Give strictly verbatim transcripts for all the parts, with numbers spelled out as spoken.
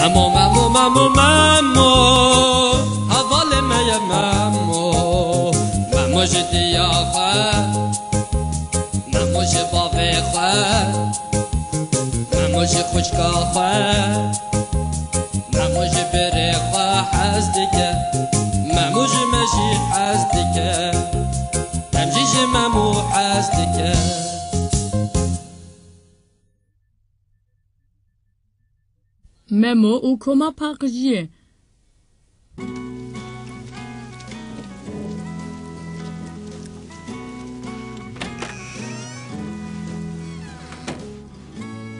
Memo, Memo, Memo, Memo, hevalê me ye Memo. Memo ji diya xwe, Memo ji bavê xwe, Memo ji xwişka xwe, Memo ji birê xwe hez dike, Memo ji me jî hez dike, em jî ji Memo hez dike. Memo û koma paqijiyê.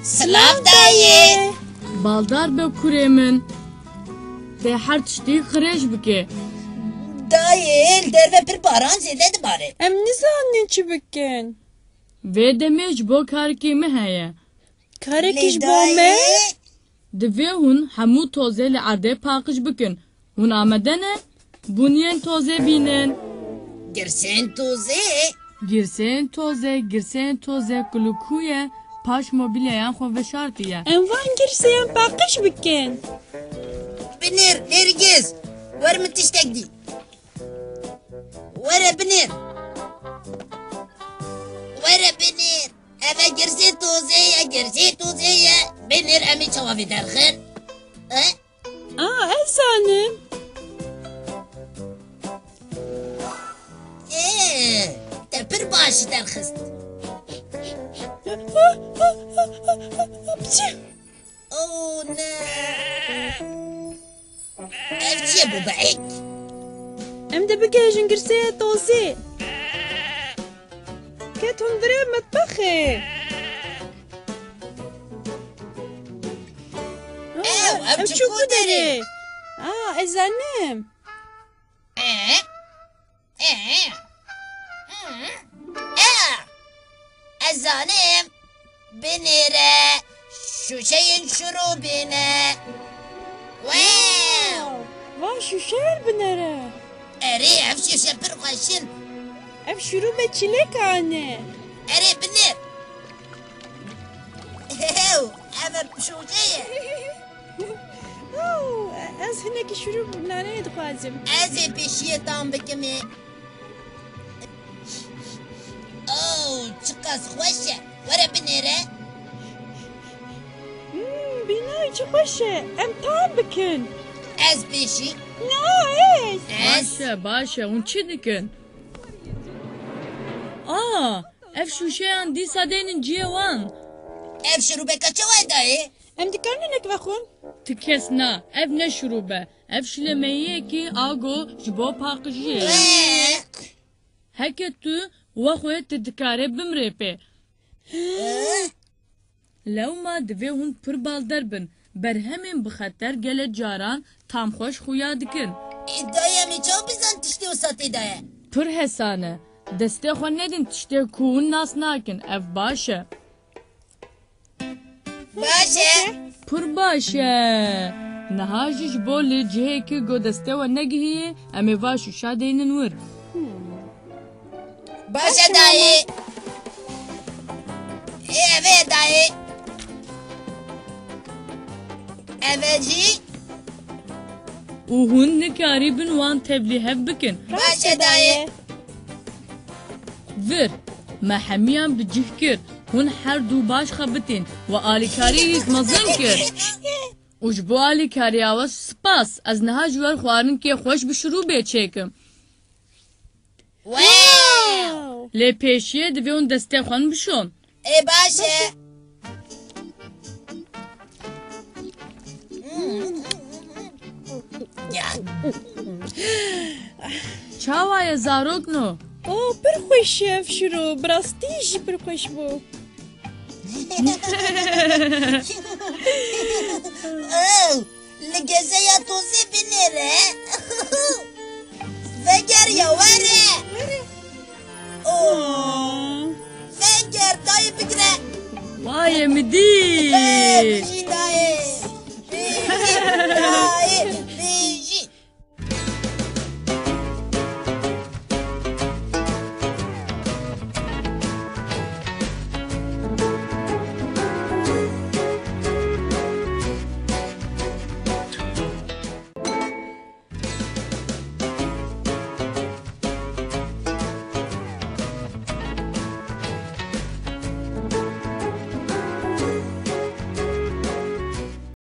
Silav dayê. Baldar be kurê min. Tê her tiştî xirêj bike. Dayê, li derve pir baran zêde dibare. Em nizanin çi bikin. Vê demê ji bo karekî min heye. Karekî ji bo me? Divê hûn hemû tozê li erdê paqij bikin. Hûn amade ne? Bûniyên tozê bînin. Girsên tozê? Girsên tozê, girsên tozê, kulukû ye, paş mobîlyayan xwe veşartiye. Em van girseyan paqij bikin. Binêr, Nêrgiz, wer min tiştek dî. Were binêr. Were binêr. Eve girsê tozê ye, girsê tozê ye. Binêr, em ê çawa vê derxin? E? A, ez zanim. Ê, te pir baş derxist. Oh, ne. Ev çi ye bu beek? Em dê bigihêjin girseyê tozê. Ket hundirê metbexê. Ew, ew çi ku derê? A, ez zanim. E? E? E? E? Ez zanim. Binêre. Şûşeyên şurûbê ne. Wow! Van şûşeyên binêre. Erê, ev şûşe pir xweş in. Ev şurûbê çilêkan e. Erê, binêr. Ew, ev e şûşe ye. Oh, ez hinekî şurûb naneyê dixwazim. Ez ê pêşiyê tam bikim ê. Oh, çiqas xweş e. Were binêre. Hmm, bînay çi xweş e. Em tam bikin. Ez pêşî. Na, ez. Ez. Baş e, baş e. Hûn çi dikin? Aa, ev şûşeyan dîsa deynin cihê wan. Ev şirûbeka çawa ye dayê? Em dikarin hinek vexwin? Ti kes na, ev ne şirûb e. Ev şilemeyiyekî ago ji bo paqijiyê ye. Eek. Heke tu wexwe, tu dikarê bimrê pê. Eek. Lewma divê hûn pir balder bin. Berhemên bi xeter gelek caran tam xweş xuya dikin. Ê dayê, em ê çawa bizan tiştê wisa tê de ye? Pir hesan e. Destê xwe nedin tiştê ku hûn nas nakin. Ev baş e. Baş e. Pir baş e. Niha jî ji bo li cihekî ku destê we negihiyê, em ê va şûşa deynin wir. Baş e dayê. Ê, ev ê dayê. Ev e jî. Û hûn nikarîbin wan tevlîhev bikin. Baş e dayê. Vir, me hemiyan bi cih kir. Hûn her du baş xebitîn. We alîkarî wî mezin kir. Û ji bo alîkariya we spas. Ez niha ji we xwarinkê xweş bi şirûbê çêkim. Wow! Lê pêşiyê divê hûn destê xwe bişon. Ê, baş e. Ya. Çawa ye zarokno? O, pir xweş e ev şiro, bi rastî jî pir xweş bû. Oh, li gezeya tozê binêre. Veger ya were. Oh. Veger dayê bigire. Wayê min dî.